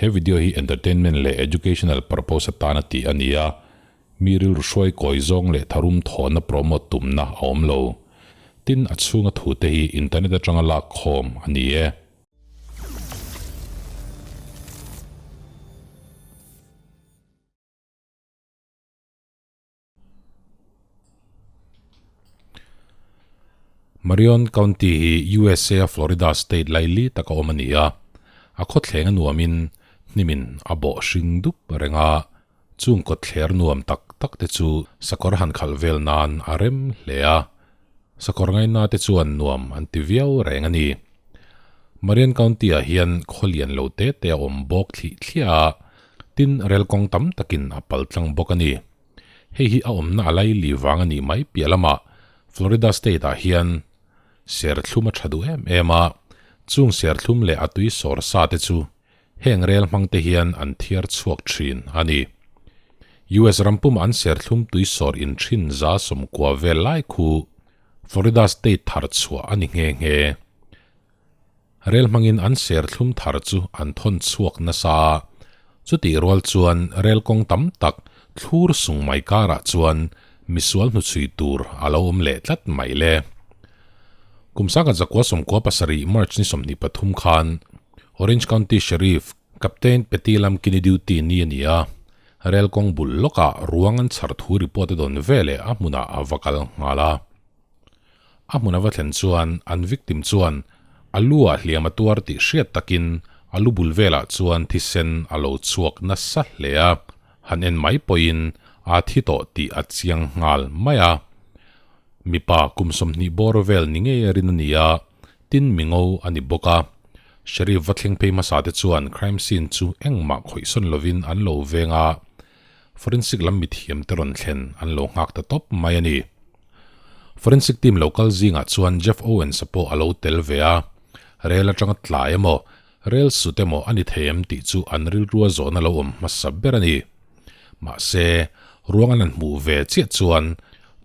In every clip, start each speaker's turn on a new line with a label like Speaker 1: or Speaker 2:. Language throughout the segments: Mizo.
Speaker 1: He video hi entertainment leh educational purpose atana tih a ni a, mi rilru hruai kawi zawng leh tharum thawhna promote tumna a awm lo. Tin, a chhunga thute hi internet atanga lak khawm a ni e. Marion County hi USA a Florida state laili taka awm a ni a, a khawthleng a nuamin hnimin a bawh hring dup reng a, chung kawtthler nuam tak tak te chu sakawr han khalh vel nan a rem hle a, sakawr ngaina te chuan nuam an ti viau reng a ni. Marion County ah hian khaw lian lo te te a awm bawk thlih thliah a, Tin, rel kawng tam takin a pal tlang bawk a ni. Hei hi a awmna a lai li vang a nih mai piah lamah Florida State ah hian serthlum a tha duh em em a, chung serthlum leh a tui sawr sa te chu heng rel hmang te hian an thiar chhuak thin a ni. US ram pumah an serthlum tui sawr in thin 90% vel lai khu Florida State thar chhuah a ni nghe nghe. Rel hmangin an serthlum thar chu an thawn chhuak nasa a, chutih rual chuan rel kawng tam tak thlur sung mai karah chuan misual hnuchhui tur a lo awm leh tlat mai le. Kum sangkhat zakua 97 March ni 23 khan Orange County Sheriff Captain Petty Lamkini duty ni a ni a, rel kawng bul lawkah ruang an chhar thu report a dawn veleh a hmunah a va kal nghal a. A hmun a va thlen chuan an victim chuan a lu ah hliam a tuar tih hriat takin a lu bul velah chuan thisen a lo chhuak nasa hle a, han en mai pawhin aa thi tawh tih a chiang nghal mai a. Mipa kum 20 bawr vel ni ngei a rin a ni a, tin mingo a ni bawk a. Sheriff va thleng phei hmasa te chuan crime scene chu engmah khawihsawn lovin an lo veng a, forensic lam mithiam te rawn thlen an lo nghak ta tawp mai a ni. Forensic team lo kal zingah chuan Jeff Owens-a pawh a lo tel ve a, rel atanga tlai emaw, rel sut emaw a ni thei em tih chu an rilrua zawhna lo awm hmasa ber a ni. Mahse, ruang an han hmuh ve chiah chuan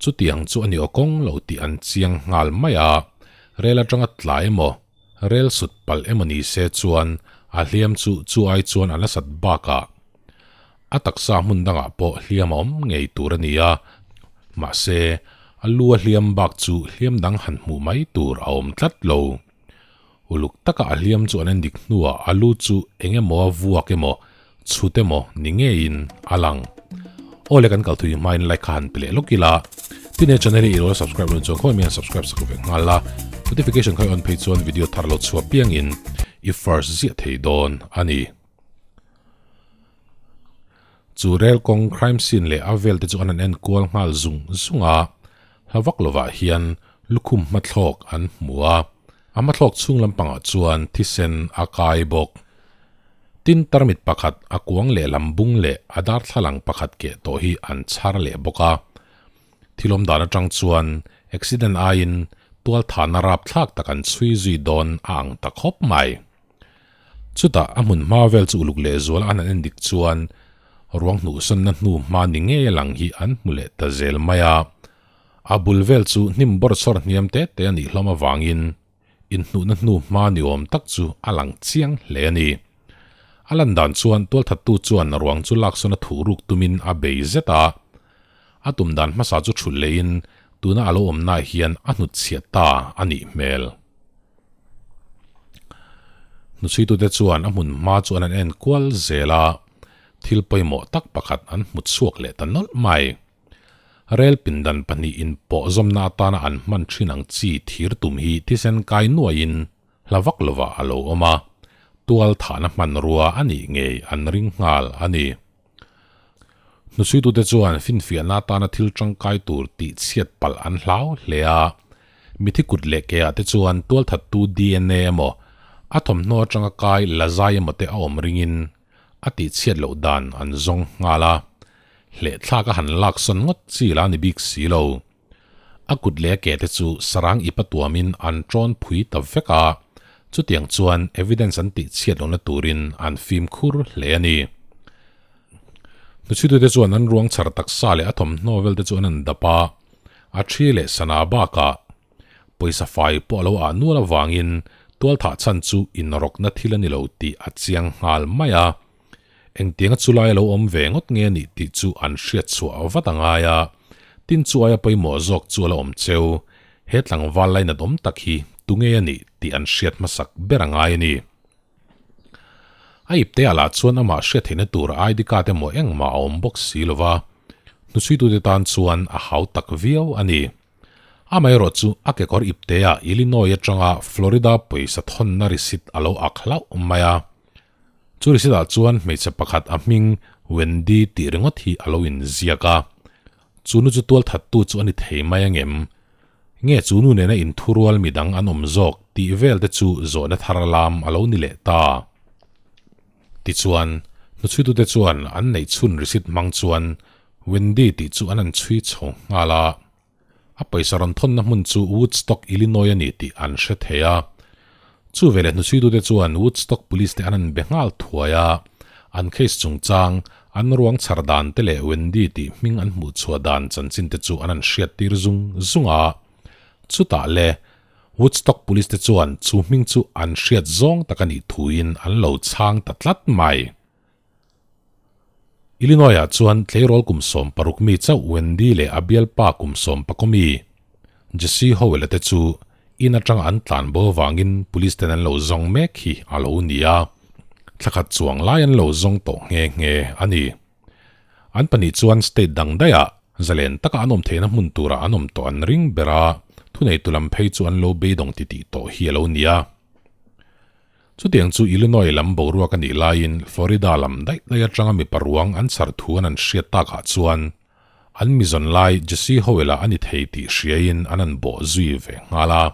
Speaker 1: chutiang chu a ni awkawng lo tih an chiang nghal mai a, rel atanga tlai emaw, rel sut palh emaw ni se chuan a hliam chu chu ai chuan a nasat bakah A taksa hmun dangah pawh hliam a awm ngei tur a ni a, mahse, a lu a hliam bak chu hliam dang han hmuh mai tur a awm tlat lo. Uluk taka a hliam chu an en dik hnuah a lu chu eng emaw a vuak emaw, chhut emaw ni ngeiin a lang. Aw le kan kal thui hmain like kha han pe leh lawk ila, tin he channel hi i lo la subscribe loh chuan khawi mian subscribe sak ve nghal la, notification kha i on phei chuan video thar lo chhuah piangin i first ziah thei dawn a ni. Chu rel kawng crime scene leh a vel te chu an han en kual nghal zung zung a, hla vak lovah hian lukhum hmathlawk an hmu a, a hmathlawk chhung lampangah chuan thisen a kai bawk. Tin tarmit pakhat a kuang leh lam bung leh a darthlalang pakhat keh tawh hi an chhar leh bawk a. Thil awm dan atang chuan accident aiin tualthahna rapthlak tak an chhui zui dawn a ang ta khawp mai. Chutah a hmun hma vel chu uluk leh zual an han en dik chuan ruang hnuhsawnna hnu hma ni ngei a lang hi an hmu leh ta zel mai a. A bul vel chu hnim bawrchhawr hniam te te a nih hlawm avangin inhnuhna hnu hma ni awm tak chu a lang chiang hle a ni. A lan dan chuan tualthattu chuan ruang chu laksawn a thuh ruk tumin a bei zet a. A tum dan hmasa chu thulh lehin tuna a lo awmnaah hian a hnutchhiat ta a nih hmel. Hnuchhuitute chuan a hmun hma chu an han en kual zel a, thil pawimawh tak pakhat an hmu chhuak leh ta nawlh mai. Rel pindan pahnih inpawh zawmna atana an hman thin ang chi thir tum hi thisen kai nuaiin hla vak lovah a lo awm a, tual thahna hmanrua a nih ngei an ring nghal a ni. Hnuchhuitute chuan finfiahna atana thil tangkai tur tih chhiat palh an hlau hle a, mithi kut leh ke ah te chuan tualthattu DNA emaw, a thawmhnaw atanga kai la zai emaw te a awm ringin a tih chhiat loh dan an zawng nghal a, hlehthlak a han lak sawn ngawt chi la ni bik si lo. A kut leh a ke te chu sarang ipa tuamin an tawn phui ta vek a, chutiang chuan evidence an tih chhiat lohna turin an fimkhur hle a ni. Hnuchhuitute chuan an ruang chhar taksa leh a thawmhnaw vel te chu an han dap a, a thi leh sana bakah pawisa fai pawh a lo ah nual avangin tualthah chhan chu inrawkna thil a ni lo tih a chiang nghal mai a. Engtianga chulai a lo awm ve ngawt nge a nih tih chu an hriat chhuah vat a ngai a, tin chu aia pawimawh zawk chu a la awm cheu. He tlangval lainat awm tak hi tunge a nih tih an hriat hmasak ber a ngai a ni. A ipte ah lah chuan amah hriat theihna tur ID card emaw engmah a awm bawk si lo va, hnuchhuitute tan chuan a hau tak viau a ni. Amaherawh chu a kekawr ipte ah Illinois atanga Florida pawisa thawnna receipt a lo ak hlauh mai a. Chu receipt ah chuan hmeichhe pakhat a hming Wendy tih ringawt hi a lo inziak a. Chu nu chu tualthattu chu a ni thei mai angem? Nge chu nu nena inthurual midang an awm zawk tih vel te chu zawhna thar lam a lo ni leh ta. Tichuan, hnuchhuitute chuan an neih chhun receipt hmang chuan Wendy tih chu an han chhui chho nghal a. A pawisa rawn thawnna hmun chu Woodstock, Illinois a ni tih an hre thei a. Chu veleh hnuchhuitute chuan Woodstock Police te an han be nghal thuai a, an case chungchang, an ruang chhar dan te leh Wendy tih hming an hmuh chhuah dan chanchin te chu an han hriattir zung zung a. Chutah le, Woodstock Police te chuan chu hming chu an hriat zawng tak a nih thuin an lo chhang ta tlat mai. Illinois-ah chuan tleirawl kum 16 mi chauh Wendy leh a bialpa kum 11 mi Jesse Howell-a te chu in atanga an tlan bo avangin police ten an lo zawng mek hi a lo ni a, thla khat chuang lai an lo zawng tawh nghe nghe a ni. An pahnih chuan state dang daihah zalen taka an awm theihna hmun turah an awm tawh an ring ber a, thuneitu lam phei chu an lo beidawng titih tawh hi a lo ni a. Chutiang chu Illinois lam boruak a nih laiin Florida lam daih daih atanga mipa ruang an chhar thu an an hriat takah chuan an mizawn lai Jesse Howell-a a ni thei tih hriaiin an an bawh zui ve nghal a.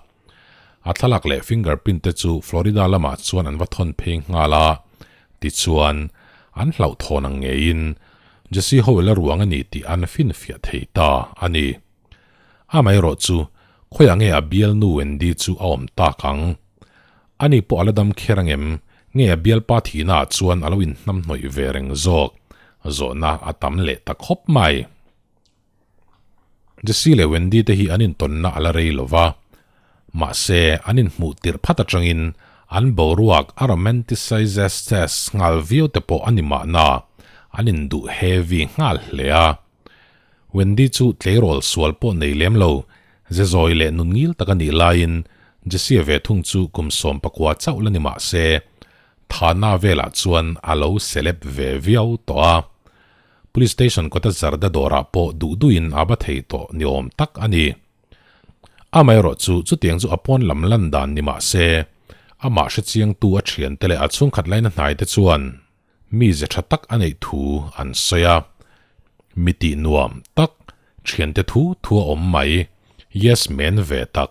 Speaker 1: A thlalak leh fingerprint te chu Florida lamah chuan an va thawn phei nghal a, tichuan an hlauhthawn ang ngeiin Jesse Howell-a ruang a ni tih an finfiah thei ta a ni. Amaherawh chu khawiah nge a bialnu Wendy chu a awm tak ang? Ani pawh a la dam kher angem? Nge a bialpa thihna ah chuan a lo inhnamhnawih ve reng zawk? Zawhna a tam leh ta khawp mai. Jesse leh Wendy te hi an intawnna a la rei lo va. Mahse, an inhmuh tirh phat atangin an boruak a romanticizes nghal viau te pawh a ni mahna, an induh heavy nghal hle a. Wendy chu tleirawl sual pawh nei lem lo, ze zawi leh nun ngil tak a nih laiin Jessie ve thung chu kum 19 chauh la ni mah se, Thana velah chuan a lo celeb ve viau tawh a. Police station kawta zarda dawrah pawh duh duhin a ba thei tawh ni awm tak a ni. Amaherawh chu chutiang chu a pawn lam lan dan ni mah se, amah hrechiangtu a thiante leh a chhungkhat laina hnaite chuan Mi ze tha tak a neih thu an sawi a, mi tih nuam tak, thiante thu thu a awm mai, yes man ve tak,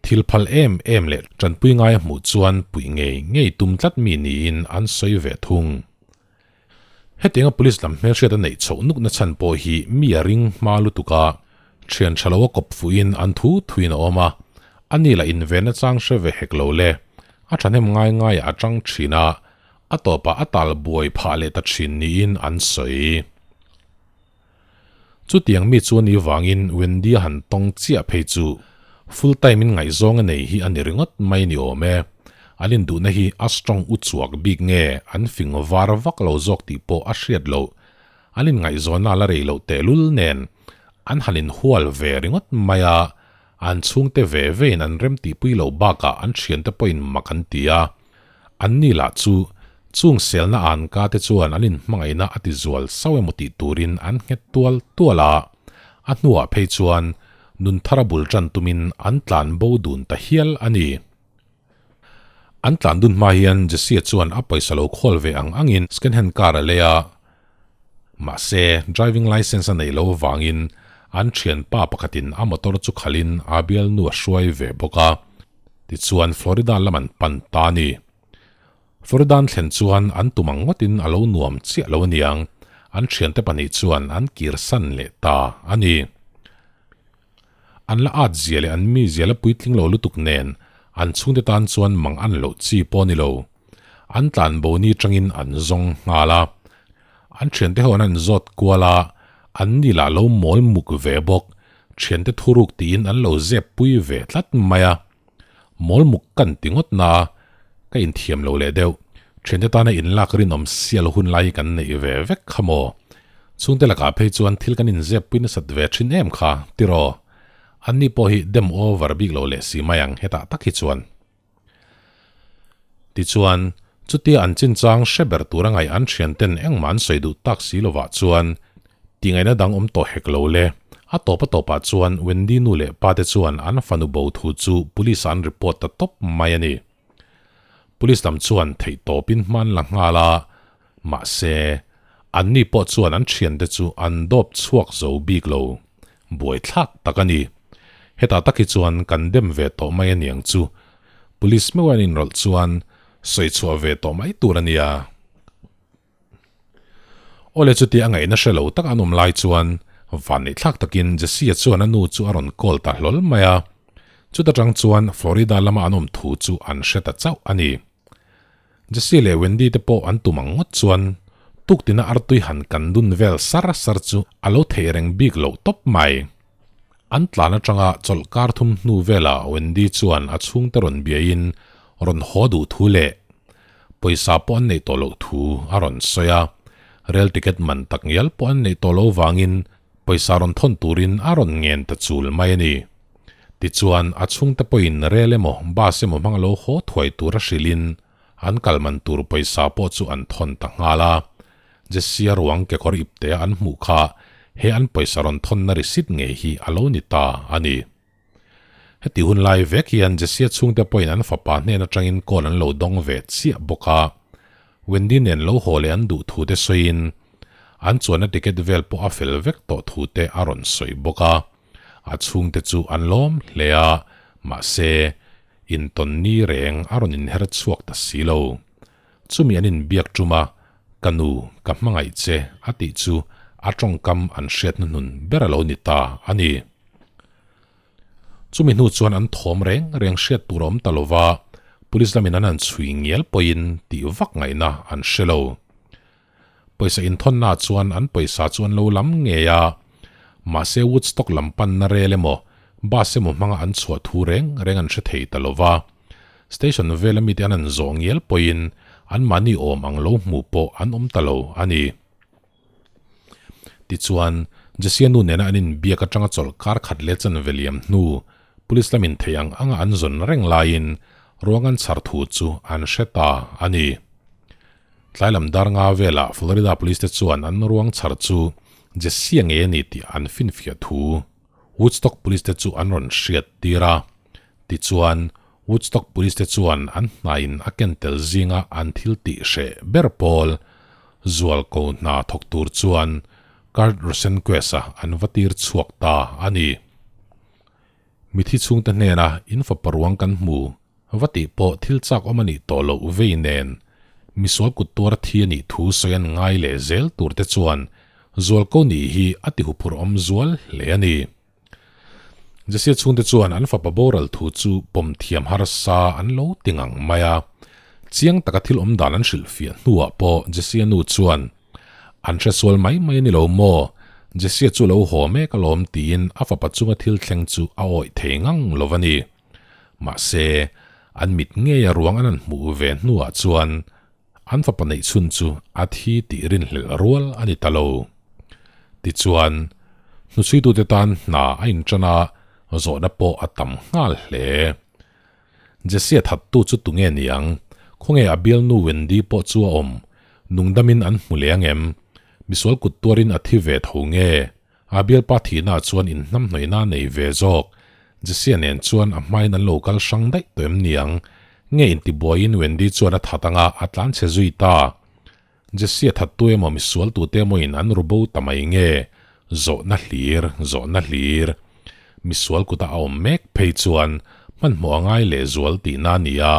Speaker 1: thil phal em em leh tanpui ngai a hmuh chuan puih ngei ngei tum tlat mi niin an sawi ve thung. Hetianga police lam hmelhriat a neih chhoh nuk na chhan pawh hi mi a ring hma lutuk a, thian tha lo a kawp fuhin an thu thuin a awm a, ani lah invenna chang hre ve hek lo le, a thahnem ngai ngaiah a tang thin a, A tawpah a tal buai phah leh ta thin niin an sawi. Chutiang mi chu a nih vangin Wendy a han tawng chiah phei chu full time in ngaihzawng a nei hi a ni ringawt mai ni awm e. An induhna hi a strong u chuak bik nge an fing var vak lo zawk tih pawh a hriat loh. An inngaihzawnna a la rei loh tehlul nen an han inhual ve ringawt mai a, an chhungte ve vein an remtihpui loh bakah an thiante pawhin mak an ti a. Anni lah chu chung selna an ka te chuan an inhmangaihna a ti zual sauh emaw tih turin an nghet tual tual a, a hnuah phei chuan nun thara bul tan tumin an tlan bo dun ta hial a ni. An tlan dun hma hian Jesse-a chuan a pawisa lo khawl ve ang angin second hand car a lei a, mahse driving licence a neih loh avangin an thianpa pakhatin a motor chu khalhin a bialnu a hruai ve bawk a. Tichuan Florida lam an pan ta a ni. Florida an thlen chuan an tum ang ngawtin a lo nuam chiah lo aniang, an thiante pahnih chuan an kirsan leh ta a ni. An la at zia leh an mi zia la puitling lo lutuk nen an chhungte tan chuan mang an loh chi pawh a ni lo. An tlan bo ni tangin an zawng nghal a. An thiante ho an han zawt kual a, an ni lah lo mawl muk ve bawk. Thiante thuruk tiin an lo zep pui ve tlat mai a. Mawl muk kan ti ngawt na, ka inthiam lo leh deuh. Thiante tana inlak rinawm sial hun lai hi kan neih ve vek kha maw? Chhungte lakah phei chuan thil kan inzep pui nasat ve thin em kha, tiraw? Anni pawh hi dem over bik lo leh si mai ang hetah tak hi chuan. Tichuan, chutia an chinchang hre ber tura ngaih an thianten engmah an sawi duh tak si lovah chuan tingaihna dang awm tawh hek lo le. A tawp a tawpah chuan Wendy nu leh pa te chuan an fanu bo thu chu police ah an report ta tawp mai a ni. Police lam chuan theihtawpin hma an la nghal a, mahse, anni pawh chuan an thiante chu an dawp chhuak zo bik lo. Buaithlak tak a ni. Hetah tak hi chuan kan dem ve tawh mai aniang chu. Police meuh an inrawlh chuan sawi chhuah ve tawh mai tur a nia. Awle chutia a ngaihna hre lo tak an awm lai chuan vanneihthlak takin Jesse-a chuan a nu chu a rawn call ta hlawl mai a. Chuta tang chuan Florida lama an awm thu chu an hre ta chauh a ni. Jesse leh Wendy te pawh an tum ang ngawt chuan tuktina artui han kan dun vel sar sar chu a lo theih reng bik loh tawp mai. An tlan atanga chawlh kar thum hnu velah Wendy chuan a chhungte rawn biain rawn haw duh thu leh pawisa pawh an neih tawh loh thu a rawn sawi a. Rail ticket man tak ngial pawh an neih tawh loh vangin pawisa rawn thawn turin a rawn ngen ta chul mai a ni. Tichuan a chhungte pawhin rail emaw bus emaw hmang a lo haw thuai tur a hrilhin An kal man tur pawisa pawh chu an thawn ta nghal a. Jessia ruang kekawr iptea an hmuh kha he an pawisa rawn thawnna receipt ngei hi a lo ni ta a ni. Heti hun lai vek hian Jessia chhungte pawhin an fapa hnen atangin call an lo dawng ve chiah bawk a. Wendy nen lo haw leh an duh thu te sawiin an chuanna ticket vel pawh a fel vek tawh thu te a rawn sawi bawk a. A chhungte chu an lawm hle a, mahse, intawn ni reng a rawn inher chhuak ta si lo. Chumi an inbiak tum a, Ka nu, ka hmangaih che, a tih chu a tawngkam an hriat hnuhnun ber a lo ni ta a ni. Chumi hnu chuan an thawm reng reng hriat tur a awm ta lo va, police lamin an han chhui ngial pawhin tih vak ngaihna an hre lo. Pawisa inthawnna chuan an pawisa chu an lo lam ngei a, mahse Woodstock lam panna rel emaw bus emaw hmanga an chhuah thu reng reng an hre thei ta lo va. Station vela mite an han zawh ngial pawhin anmahni awm ang lo hmuh pawh an awm ta lo a ni. Tichuan, Jessia nu nena an inbiak atanga chawlh kar khat leh chanve liam hnu Police lamin thei ang anga an zawn reng laiin ruang an chhar thu chu an hre ta a ni. Tlai lam dar nga velah Florida Police te chuan an ruang chhar chu Jessia ngei a ni tih an finfiah thu Woodstock Police te chu an rawn hriat tir a. Tichuan, Woodstock Police te chuan an hnaiin a ken tel zinga an thil tih hreh ber pawl zualko hna thawk tur chuan Kurt Rosenquest-a an va tir chhuak ta a ni. Mithi chhungte hnena in fapa ruang kan hmu Va tih pawh thil chak awm a nih tawh loh vei nen, misual kut tuar thi a nih thu sawi an ngai leh zel tur te chuan zualko nih hi a ti huphurh awm zual hle a ni. Jessia chhungte chuan an fapa boral thu chu pawm thiam harsa an lo ti ngang mai a. Chiang taka thil awm dan an hrilhfiah hnuah pawh Jessia nu chuan, An hresual mai mai a ni lo maw? Jessia chu lo haw mek alawm tiin a fapa chunga thil thleng chu a awih thei ngang lo a ni. Mahse, an mit ngeia ruang an han hmuh ve hnuah chuan an fapa neih chhun chu a thi tih rinhlelh rual a ni ta lo. Tichuan, hnuchhuitute tan hna a inṭan a, zawhna pawh a tam nghal hle. Jessie thattu chu tunge niang? Khawnge a bialnu Wendy pawh chu a awm? Nungdamin an hmu leh ang em? Misual kut tuarin a thi ve tho nge? A bialpa thihna chuan inhnamhnawihna a nei ve zawk. Jessia nen chuan a hmain an lo kal hrang daih tawh em niang? Nge intibuaiin Wendy chuan a that anga a tlanchhe zui ta? Jessia thattu emaw misual tute emawin an ru bo ta mai nge? Zawhna hlir, zawhna hlir. Misual kuta a awm mek phei chuan hmanhmawh a ngai lehzual tihna a ni a,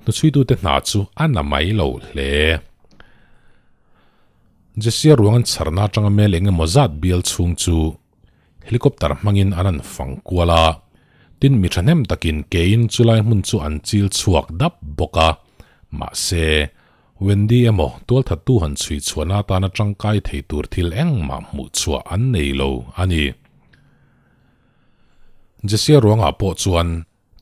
Speaker 1: hnuchhuitute hna chu a na mai lo hle. Jessia ruang an chharna atanga mel eng emaw zat bial chhung chu helicopter hmangin an han fang kual a, tin mi thahnem takin kein chulai hmun chu an chil chhuak dap bawk a, mahse, Wendy emaw tualthattu han chhui chhuahna atana tangkai thei tur thil engmah hmuh chhuah an nei lo a ni. Jessia ruangah pawh chuan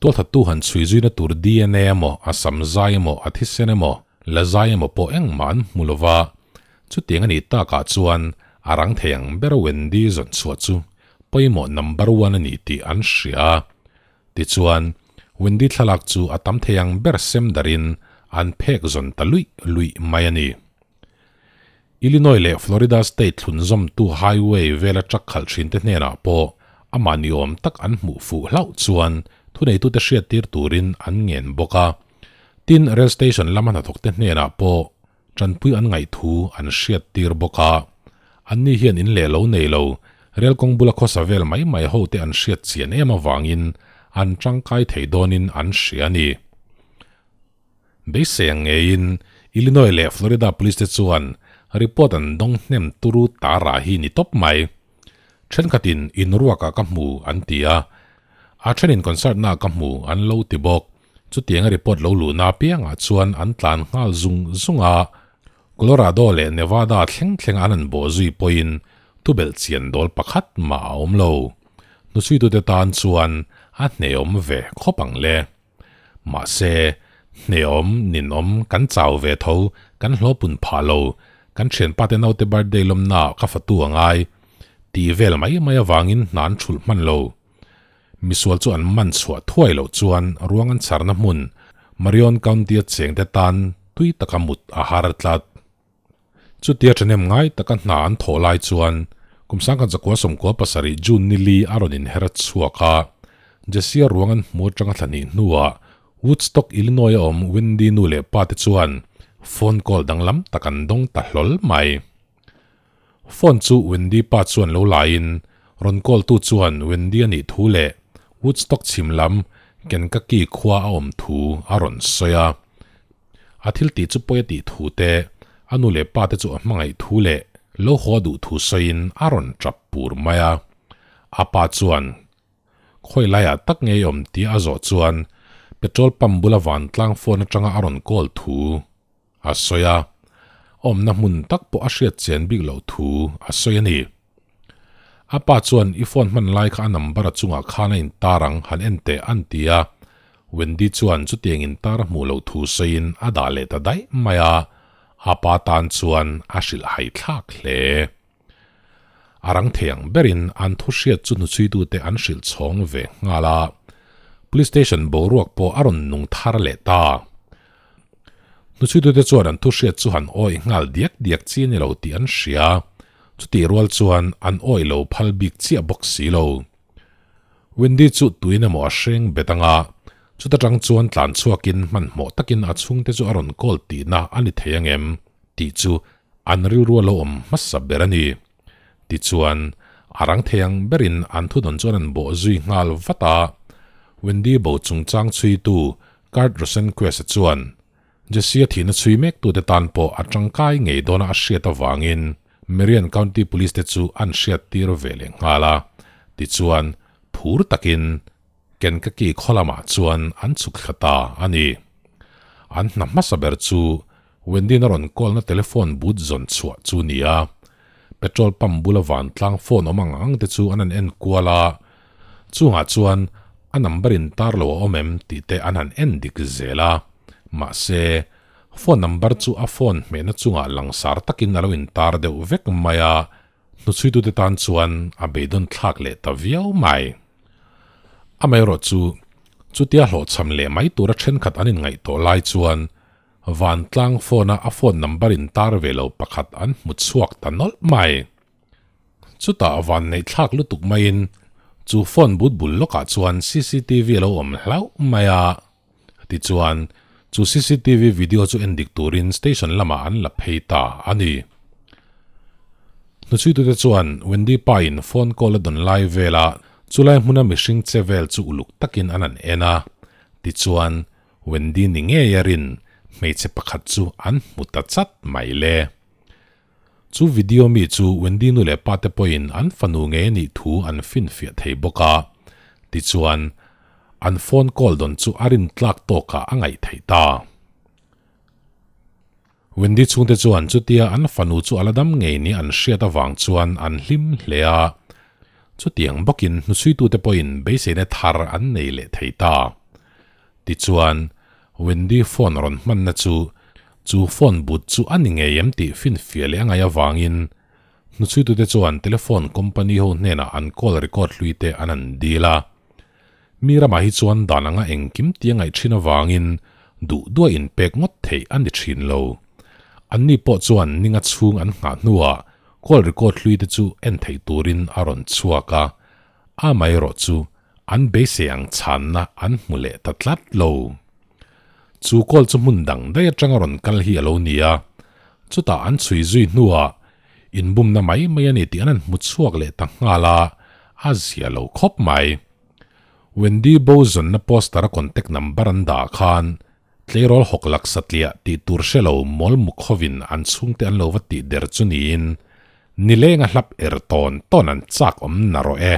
Speaker 1: Tualthattu han chhui zuina tur dna emaw, a sam zai emaw, a thisen emaw, La zai emaw pawh engmah an hmu lo va, chutiang a nih takah chuan a rang thei ang ber Wendy zawn chhuah chu pawimawh number one a ni tih an hria a. Tichuan, Wendy thlalak chu a tam thei ang ber sem darin an phek zawn ta luih luih mai a ni. Illinois leh Florida state thlunzawmtu highway vela truck khalh thinte hnenah pawh amah ni awm tak an hmuh fuh hlauh chuan thuneitute hriattir turin an ngen bawk a. Tin, rail station lama hnathawkte hnenah pawh tanpui an ngaih thu an hriattir bawk a. Anni hian in leh lo nei lo, rail kawng bula khawsa vel mai mai hote an hriat chian em avangin an tangkai thei dawnin an hria a ni. Beisei ang ngeiin Illinois leh Florida Police te chuan report an dawng hnem turu ta rah hi ni tawp mai. Thenkhatin in ruakah ka hmu an ti a, a thenin concert naah ka hmu an lo ti bawk. Chutianga report lo luhna apiangah chuan an tlan nghal zung zung a, Colorado leh Nevada thleng thleng an han bawh zui pawhin thubelh chian dawl pakhat mah a awm lo. Hnuchhuitute tan chuan a hneawm ve khawp ang le. Mahse, hneawm, ninawm, kan chau ve tho, kan hlawpun phah lo, kan thianpa te naute birthday lawmnaah ka fatu a ngai, tih vel mai mai avangin hna an thulh hman lo. Misual chu an man chhuah thuai loh chuan ruang an chharna hmun, Marion County-a chengte tan tui taka mut a har tlat. Chutia ṭhahnem ngai taka hna an thawh lai chuan kum 1997 June ni li a rawn inher chhuak a, Jesse-a ruang an hmu aṭanga thla hnih hnuah Woodstock, Illinois-a awm Wendy nu leh pa te chuan phone call danglam tak an dawng ta hlawl mai. Phone chu Wendy pa chuan lo laiin rawn call tu chuan Wendy a nih thu leh Woodstock chhim lam Kankakee khua a awm thu a rawn sawi a. A thil tih chu pawi a tih thu te, a nu leh pa te chu a hmangaih thu leh lo haw a duh thu sawiin a rawn tap pur mai a. A pa chuan, Khawi laiah tak ngei awm tia a zawh chuan petrol pump bula vantlang phone atanga a rawn call thu a sawi a. Awmna hmun tak pawh a hriat chian bik loh thu a sawi a ni. A pa chuan i phone hman lai kha a number a chungah khan a intar ang han en teh an ti a, Wendy chuan chutiang intar a hmuh loh thu sawiin a dah leh ta daih mai a, a pa tan chuan a hrilh hai thlak hle. A rang thei ang berin an thu hriat chu hnuchhuitute an hrilh chhawng ve nghal a, Police station boruak pawh a rawn nung thar leh ta. Hnuchhuitute chuan an thuhriat chu han awih nghal diak diak chi a ni lo tih an hria. Chutih rual chuan an awih lo phal bik chiah bawk si lo. Wendy chu tuin emaw a hreng bet anga, chuta tang chuan tlan chhuakin hmanhmawh takin a chhungte chu a rawn call tihna a ni thei angem tih chu an rilru a lo awm hmasa ber a ni. Tichuan, a rang thei ang berin an thudawn chuan an bawh zui nghal vat a. Wendy bo chungchang chhuitu Kurt Rosenquist-a chuan Jesse-a thihna chhui mektute tan pawh a tangkai ngei dawna a hriat avangin Marion County Police te chu an hriattir ve leh nghal a. Tichuan, phur takin Kankakee khaw lamah chuan an chhuk thla ta a ni. An hna hmasa ber chu Wendy-na rawn call-na telephone booth zawn chhuah chu ni a. Petrol pump bula vantlang phone awm ang ang te chu an han en kual a, chungah chuan a number in tar lo a awm em tih te an han en dik zel a. Mahse, phone number chu a phone hmehna chungah langsar takin a lo intar deuh vek mai a, Hnuchhuitute tan chuan a beidawn thlak leh ta viau mai. Amaherawh chu, chutia hlawhchham leh mai tura thenkhat an inngaih tawh lai chuan vantlang phone-a a phone number in tar ve lo pakhat an hmu chhuak ta nawlh mai. Chutah vanneih thlak lutuk maiin chu phone but bul lawkah chuan cctv a lo awm hlauh mai a. Tichuan, chu cctv video chu en dik turin station lamah an la phei ta a ni. Hnuchhuitute chuan Wendy pa in phone call a dawn lai vela chulai hmuna mihring che vel chu uluk takin an han en a. Tichuan, Wendy ni ngei a rin hmeichhe pakhat chu an hmu ta chat mai le. Chu video mi chu Wendy nu leh pa te pawhin an fanu ngei a nih thu an finfiah thei bawk a. Tichuan, an phone call dawn chu a rin tlak tawkah a ngaih theih ta. Wendy chhungte chuan chutia an fanu chu a la dam ngei ni an hriat avang chuan an hlim hle a. Chutiang bawkin hnuchhuitute pawhin beiseina thar an nei leh thei ta. Tichuan, Wendy phone rawn hmanna chu. Chu phone but chu a ni ngei em tih finfiah leh a ngaih avangin hnuchhuitute chuan telephone company ho hnenah an call record hlui te an an dil a. Mi ramah hi chuan dan anga engkim tia ngaih thin avangin duh duah inpek ngawt theih a ni thin lo. Anni pawh chuan ninga chhung an nghah hnuah call record hlui te chu en theih turin a rawn chhuak a, amaherawh chu an beisei ang chhanna an hmu leh ta tlat lo. Chu call chu hmun dang daih atanga rawn kal hi a lo ni a, chutah an chhui zui hnuah inbumna mai mai a ni tih an han hmu chhuak leh ta nghal a, a zia lo khawp mai. Wendy Boson-na poster-a contact number an dah khan tleirawl hawk lak satliah tih tur hre lo mawl muk hovin an chhungte an lo va tih der chu niin nilenga hlap er tawn tawn an chak awm na rawh e.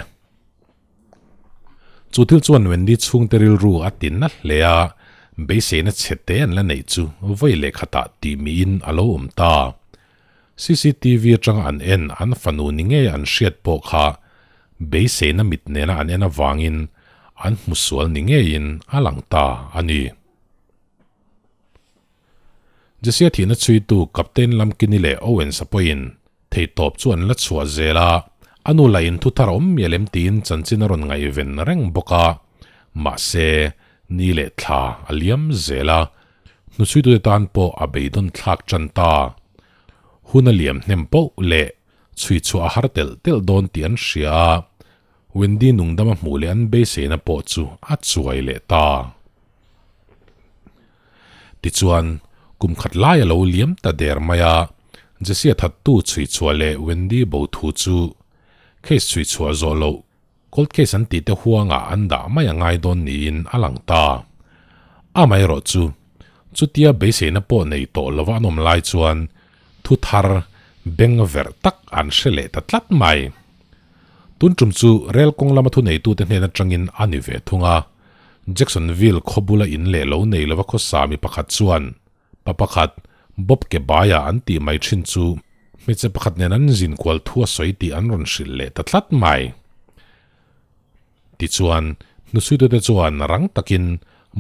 Speaker 1: Chu thil chuan Wendy chhungte rilru a ti na hle a, beiseina chhe te an la neih chu vawi leh khatah tih miin a lo awm ta. Cctv atanga an en an fanu ni ngei an hriat pawh kha beiseina mit nena an en avangin an hmu sual ni ngeiin a lang ta a ni. Jessia thihna chhuitu Captain Lamkini leh Owens-a pawhin theitawp chu an la chhuah zel a, a nu lah in thu thar a awm mial em tiin chanchin a rawn ngaihven reng bawk a, mahse ni leh thla a liam zel a, hnuchhuitute tan pawh a beidawn thlak tan ta. Hun a liam hnem poh leh chhui chhuah a har telh telh dawn tih an hria a, Wendy nungdama hmuh leh an beiseina pawh chu a chuai leh ta. Tichuan, kum khat lai a lo liam ta der mai a, Jessie-a thattu chhui chhuah leh Wendy bo thu chu case chhui chhuah zawh loh cold case an tih te huangah an dah mai a ngai dawn niin a lang ta. Amaherawh chu, chutia beiseina pawh nei tawh lova an awm lai chuan thu thar beng verh tak an hre leh ta tlat mai. Tun tum chu rel kawng lama thuneitute hnen atangin a ni ve thung a. Jacksonville khaw bula in leh lo nei lova khawsa mi pakhat chuan pa pakhat Bob Kebaia an tih mai thin chu hmeichhe pakhat nen an zin kual thu a sawi tih an rawn hrilh leh ta tlat mai. Tichuan, hnusuitute chuan rang takin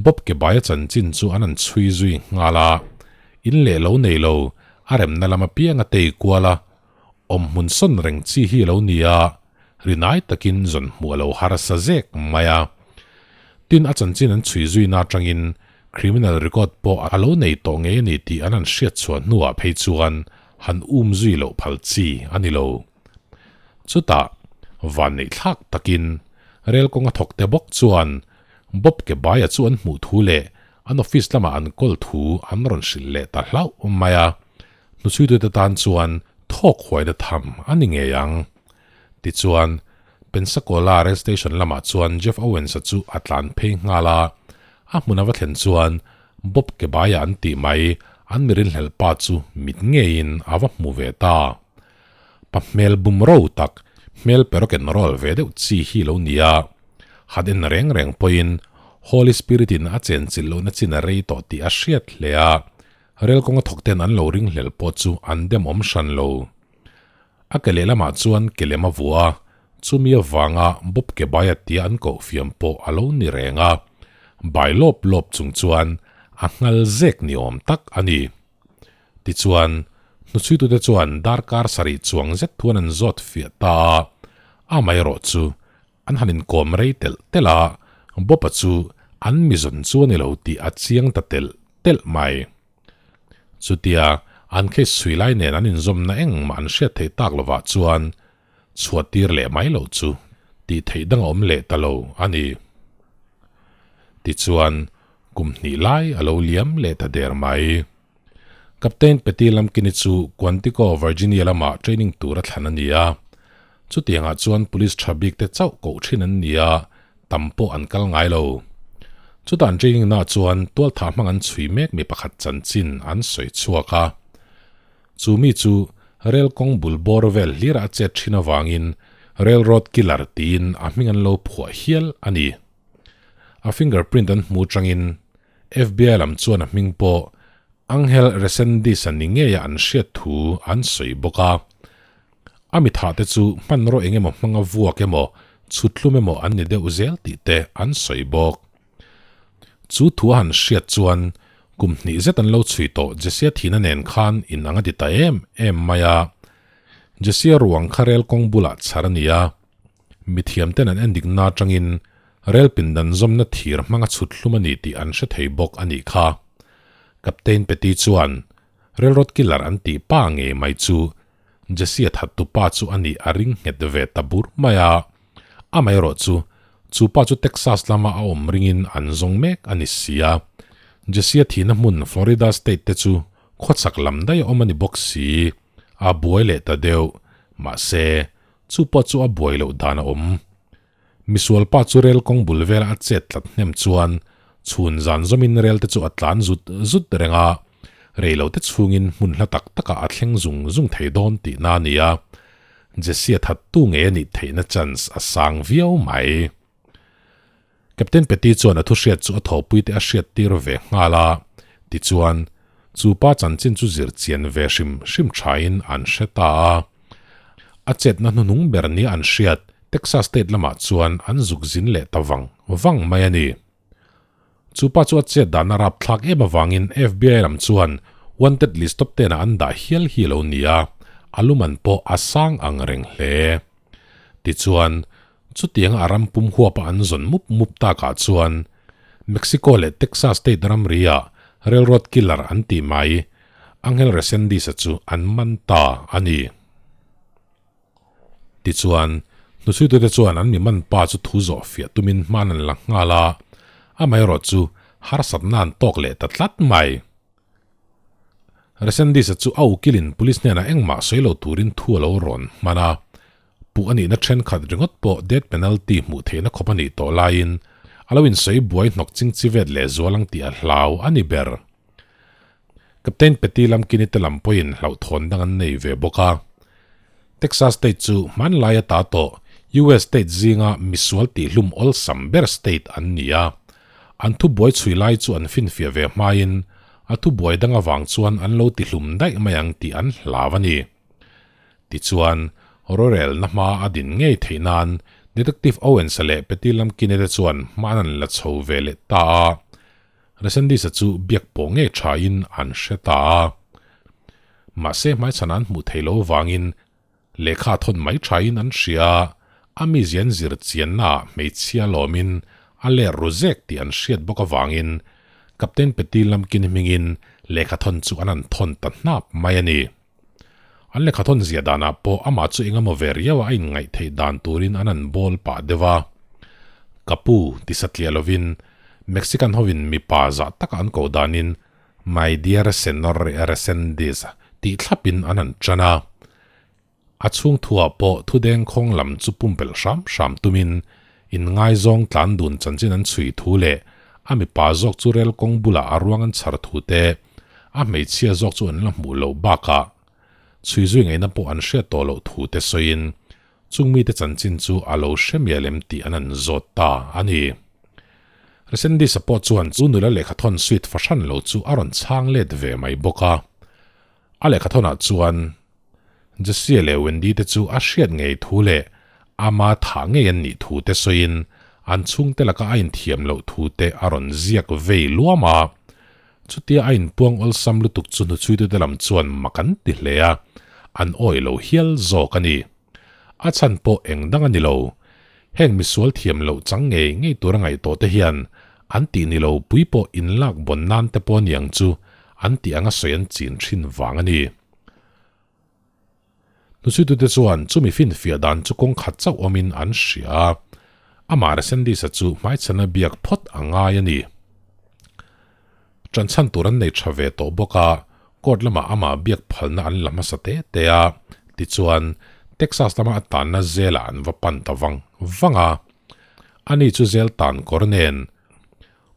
Speaker 1: Bob Kebaia chanchin chu an han chhui zui nghal a, in leh lo nei lo a remna lam apiang a tei kual a, Awm hmun sawn reng chi hi a lo ni a, rinai takin zawn hmuh a lo harsa zek mai a. Tin, a chanchin an chhui zuina atangin criminal record pawh a lo nei tawh ngei a ni tih an han hriat chhuah hnuah phei chuan han um zui loh phal chi a ni lo. Chutah, vanneih thlak takin rel kawnga thawkte bawk chuan Bob Kebaia chu an hmuh thu leh an office lamah an kawl thu an rawn hrilh leh ta hlauh mai a. Hnuchhuitute tan chuan thawk huaina tham a ni ngei ang. Tichuan, Pensacola rail station lamah chuan Jeff Owens-a chu a tlan phei nghal a, a hmun a va thlen chuan Bob Kebaia an tih mai an mi rinhlelh pa chu mit ngeiin a va hmu ve ta. Pa hmel bum ro tak, hmel pe rock and roll ve deuh chi hi lo ni a, han en reng reng pawhin Holy Spirit-in a chenchilh lohna chin a rei tawh tih a hriat hle a, Rel kawnga thawk ten an lo ringhlel pawh chu an dem awm hran lo. A ke lehlamah chuan ke lem a vuah a, chumi avanga Bob Kebaia tia an koh fiam pawh a lo ni reng a, bai lawp lawp chung chuan a nghal zek ni awm tak a ni. Tichuan, hnuchhuitute chuan darkar sarih chuang zet thuan an zawt fiah ta a, amaherawh chu An han inkawm rei telh telh a, Bob-a chu an mizawn chu a ni lo tih a chiang ta telh telh mai. Chutia an case chhui lai nen an inzawmna engmah an hriat theih tak lovah chuan chhuah tir leh mai loh chu tih theih dang a awm leh ta lo a ni. Tichuan, kum hnih lai a lo liam leh ta der mai. Captain Patty Lamkini chu Quantico, Virginia lamah training tur a thlan a ni a. Chutiangah chuan police tha bik te chauh koh thin an ni a, tam pawh an kal ngai lo. Chutah an training naah chuan tualthah hmang an chhui mek mi pakhat chanchin an sawi chhuak a. Chu mi chu rel kawng bul bawr vel hlirah a chet thin avangin Railroad Killer tiin a hming an lo phuah hial a ni. A fingerprint an hmu changin FBI lam chuan a hming pawh Angel Resendiz a ni ngeia an hriat thu an sawi bawk a. A mithah te chu hmanraw eng emaw hmanga vuak emaw, chhuthlum emaw an ni deuh zel tih te an sawi bawk. Chu thu a han hriat chuan Kum hnih zet an lo chhui tawh Jessia thihna nen khan in ang a ti ta em em mai a. Jessia ruang kha rel kawng bulah chhar a ni a. Mithiam ten an endik na atangin rel pindan zawmna thir hmanga chhut hlum a ni tih an hre thei bawk a nih kha. Captain Petty chuan Railroad Killer an tih pa ngei mai chu Jessia thattu pa chu a nih a ring nghet ve ta bur mai a. Amaherawh chu, chu pa chu Texas lama a awm ringin an zawng mek a ni si a. Jessia thihna hmun Florida State te chu khawchhak lam daih a awm a ni bawk si. A buai leh ta deuh. Mahse, chu pawh chu a buai loh dan a awm. Misual pa chu rel kawng bul vela a chet tlat hnem chuan chhun zan zawmin rel te chu a tlan zut zut reng a, rei lo te chhungin hmun hla tak takah a thleng zung zung thei dawn tihna a ni a, Jessie thattu ngei a nih theihna chance a sang viau mai. Captain Petty chuan a thuhriat chu a thawhpui te a hriat tir ve nghal a, tichuan, chu pa chanchin chu zir chian ve hrim hrim thain an hre ta a. A chetna hnuhnung ber nia an hriat Texas State lamah chuan an zuk zin leh ta vang vang mai a ni. Chu pa chu a chet dan a rapthlak em avangin FBI lam chuan wanted list top ten ah an dah hial hi a lo ni a, a luman pawh a sang ang reng hle. Tichuan, Chutianga a ram pum huapa an zawn mup mup takah chuan Mexico leh Texas state ramri-ah Railroad Killer an tih mai Angel Resendiz-a chu an man ta a ni. Tichuan, hnuchhuitute chuan an mi man pa chu thu zawh fiah tumin hman an la nghal a, amaherawh chu harsatna an tawk leh ta tlat mai. Resendiz-a chu a ukilin police hnenah engmah sawi lo turin thu a lo rawn hman a, puh a nihna thenkhat ringawt pawh death penalty hmuh theihna khawp a nih tawh laiin a lo insawi buai hnawk ching chi vet leh zual ang tih a hlau a ni ber. Captain Petty Lamkini te lam pawhin hlauhthawn dang an nei ve bawk a. Texas state chu hmanlai a ta tawh US state zinga misual tihhlum awlsam ber state an ni a. An thubuai chhui lai chu an finfiah ve hmain a thubuai dang avang chuan an lo tihlum daih mai ang tih an hlau a ni. Tichuan, rorelna hma a din ngei theih nan Detective Owens-a leh Petty Lamkin-a te chuan hma an la chho ve leh ta a. Resendis-a chu biak pawh ngei thain an hre ta a. Mahse hmaichhan an hmuh theih loh avangin Lehkha thawn mai thain an hria a, a mizia an zir chiannaah hmeichhia lawmin a ler ru zek tih an hriat bawk avangin Captain Petty Lamkin hmingin lehkha thawn chu an han thawn ta hnap mai a ni. An lehkha thawn zia danah pawh amah chu engemaw ve riaua a inngaih theih dan turin an han bawl pah deuh a. Ka pu ti satliah lovin Mexican hovin mipa zah taka an koh danin My dear Senor Resendiz tih thlapin an han tan a. A chhung thuah pawh thudeng khawng lam chu pumpelh hram hram tumin inngaizawng tlan dun chanchin an chhui thu leh a mipa zawk chu rel kawng bulah a ruang an chhar thu te, a hmeichhia zawk chu an la hmuh loh bakah chhui zui ngaihna pawh an hriat tawh loh thu te sawiin Chung mite chanchin chu a lo hre mial em tih an an zawt ta a ni. Resendis-a pawh chuan chu nula lehkhathawn suit fahran lo chu a rawn chhang let ve mai bawk a. A lehkhathawnah chuan Jessie leh Wendy te chu a hriat ngei thu leh ama thah ngei an nih thu te sawiin an chhungte laka a inthiam loh thu te a rawn ziak vei luam a. Chutia a inpuang awlsam lutuk chu hnuchhuitute lam chuan mak an ti hle a, an awih lo hial zawk a ni. A chhan pawh eng dang a ni lo. Heng misual thiam loh chang ngei ngei tura ngaihtuah te hian an tih ni lo pui pawh inlak bawn nan te pawh niang chu an tih anga sawi an chin thin vang a ni. Hnuchhuitute chuan chumi finfiah dan chu kawng khat chauh awmin an hria a, amah Resendis-a chu hmaichhana biak phawt a ngai a ni. Ṭanchhan tur an nei ṭha ve tawh bawk a, court lamah amah biak phalna an la hmasa te te a, tichuan Texas lama a tanna zelah an va pan ta vang vang a. Ani chu zel tan kawr nen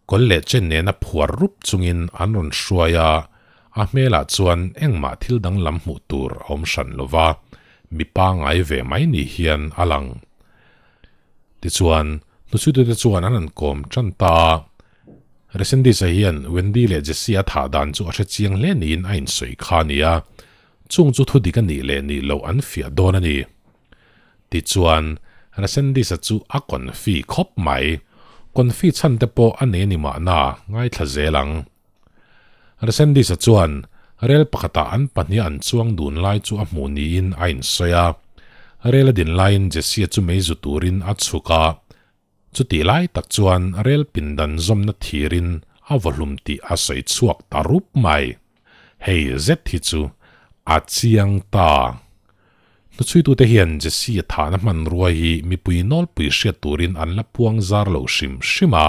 Speaker 1: Kawl leh chen nena phuar rup chungin an rawn hruai a, a hmelah chuan engmah thil danglam hmuh tur a awm hran lo va, mi pangngai ve mai ni hian a lang. Tichuan, hnuchhuitute chuan an han kawm tan ta a. Resendis-a hian Wendy leh Jesse a thah dan chu a hre chiang hle niin a insawi kha a ni a, chung chu thudik a nih leh nih loh an fiah dawn a ni. Tichuan, Resendis-a chu a confi khawp mai. Confi chhan te pawh a nei a ni mahna, ngaithla zel ang. Resendis-a chuan rel pakhatah an pahniha an chuang dun lai chu a hmuh niin a insawi a. Rel a din laiin Jesse-a chu mei zu turin a chhuk a. Chutih lai tak chuan rel pindan zawmna thirin a vawhlum tih a sawi chhuak ta rup mai. Hei zet hi chu a chiang ta. Hnuchhuitute hian Jesse-a thahna hmanrua hi mipui nawlpui hriat turin an la puang zar lo hrim hrim a.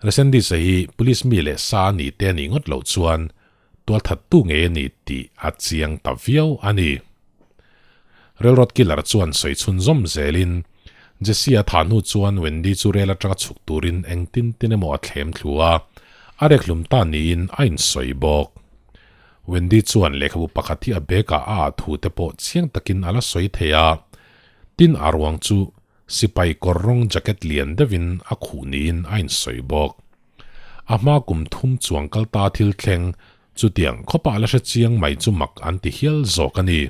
Speaker 1: Resendis-a hi police mi leh sa a ni te a nih ngawt loh chuan tualthattu ngei a ni tih a chiang ta viau a ni. Railroad killer chuan sawi chhunzawm zelin Jesse-a thah hnu chuan Wendy chu rel atanga chhuk turin engtin tin emaw a thlem thlu a, a rek hlum ta niin a insawi bawk. Wendy chuan lehkhabu pakhat hi a bag ah a ah thu te pawh chiang takin a la sawi thei a, tin a ruang chu Sipai kawr rawng jacket lian deuhin a khuh niin a insawi bawk. A hma kum thum chuang kal ta thil thleng chutiang khawpah la hre chiang mai chu mak an ti hial zawk a ni.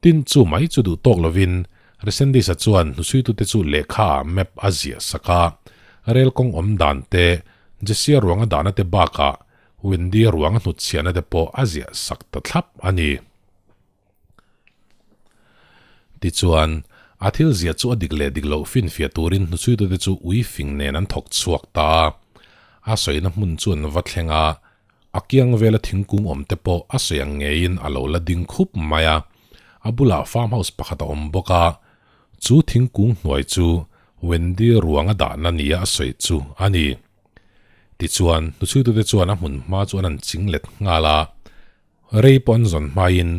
Speaker 1: Tin, chu mai chu duh tawk lovin Resendis-a chuan hnusuitute chu lehkha ah map a ziah sak a, rel kawng awm dan te, Jessia ruanga dahna te bakah Wendy ruanga hnutchhiahna te pawh a ziah sak ta thlap a ni. Tichuan, a thil ziah chu a dik leh dik loh finfiah turin hnuchhuitute chu ui fing nen an thawk chhuak ta a. A sawina hmun chu an va thleng a, a kiang vela thingkung awm te pawh a sawi ang ngeiin a lo la ding khup mai a. A bulah farm house pakhat a awm bawk a, chu thingkung hnuai chu Wendy ruanga dahna nia a sawi chu a ni. Tichuan, hnuchhuitute chuan a hmun hma chu an han ching let nghal a. Rei pawh an zawn hmain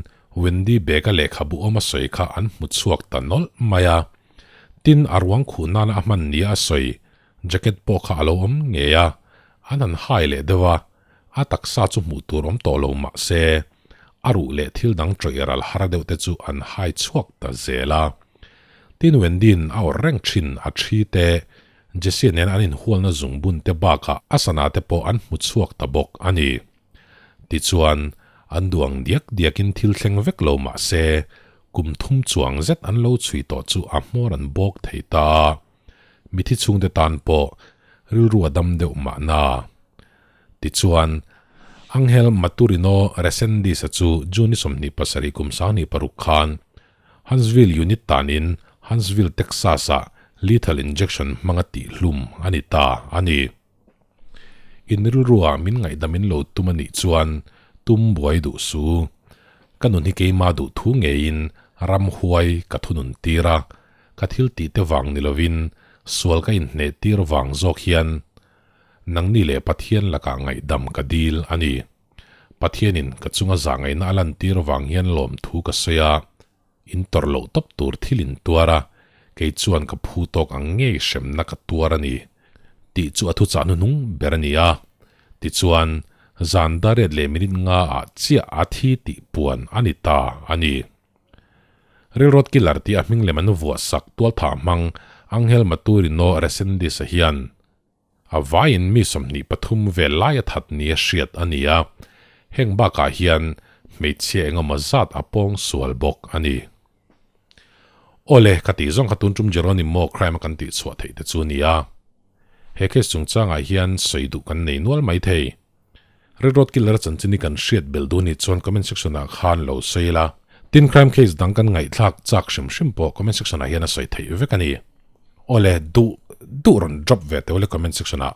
Speaker 1: Wendy bag-a lehkhabu awm a sawi kha an hmu chhuak ta nawlh mai a. Tin, a ruang khuh nana a hman nia a sawi jacket pawh kha a lo awm ngei a, an han hai leh deuh a, a taksa chu hmuh tur awm tawh lo mah se, a ruh leh thil dang tawih ral har deuh te chu an hai chhuak ta zel a. Tin, Wendy-in a awrh reng thin a thi te, Jesse nen an inhualna zungbun te bakah a sana te pawh an hmu chhuak ta bawk a ni. Tichuan, an duang diak diakin thil thleng vek lo mah se, kum thum chuang zet an lo chhui tawh chu a hmawr an bawk thei ta a. Mithi chhungte tan pawh rilru a dam deuh mahna. Tichuan, Angel Maturino Resendis-a chu June 27 kum 26 khan Huntsville Unit tanin Huntsville, Texas-ah lethal injection hmanga tihhlum a ni ta a ni. In rilruah min ngaihdam in lo tum a nih chuan tum buai duh su. Ka nun hi keima duh thu ngeiin ram huai ka thunun tir a, ka thil tih te vang ni lovin sual ka inhneh tir vang zawk hian nangni leh Pathian lakah ngaihdam ka dil a ni. Pathianin ka chunga zahngaihna a lantir vang hian lawmthu ka sawi a. In tawrh loh tawp tur thil in tuar a, kei chuan ka phu tawk ang ngei hremna ka tuar a ni, tih chu a thuchah hnuhnung ber a ni a. Tichuan, zan dariat leh minute nga ah chiah a thi tih puan a ni ta a ni. Railroad Killer tih a hming lem an vuah sak tualthah hmang Angel Maturino Resendis-a hian A vaiin mi 23 vel lai a that nia hriat a ni a, heng bakah hian hmeichhia engemaw zat a pawng sual bawk a ni. Awle, ka tih zawng kha tun tum Jeronimo crime a kan tih chhuah theih te chu a ni a. He case chungchangah hian sawi duh kan nei nual mai thei. Red Road Killer chanchin hi kan hriat belh duh anih chuan comment section ah khan lo sawi ila. Tin crime case dang kan ngaihthlak chak hrim hrim pawh comment section ah hian a sawi theih vek a ni. Awle duh duh rawn drop ve teh ule comment section ah.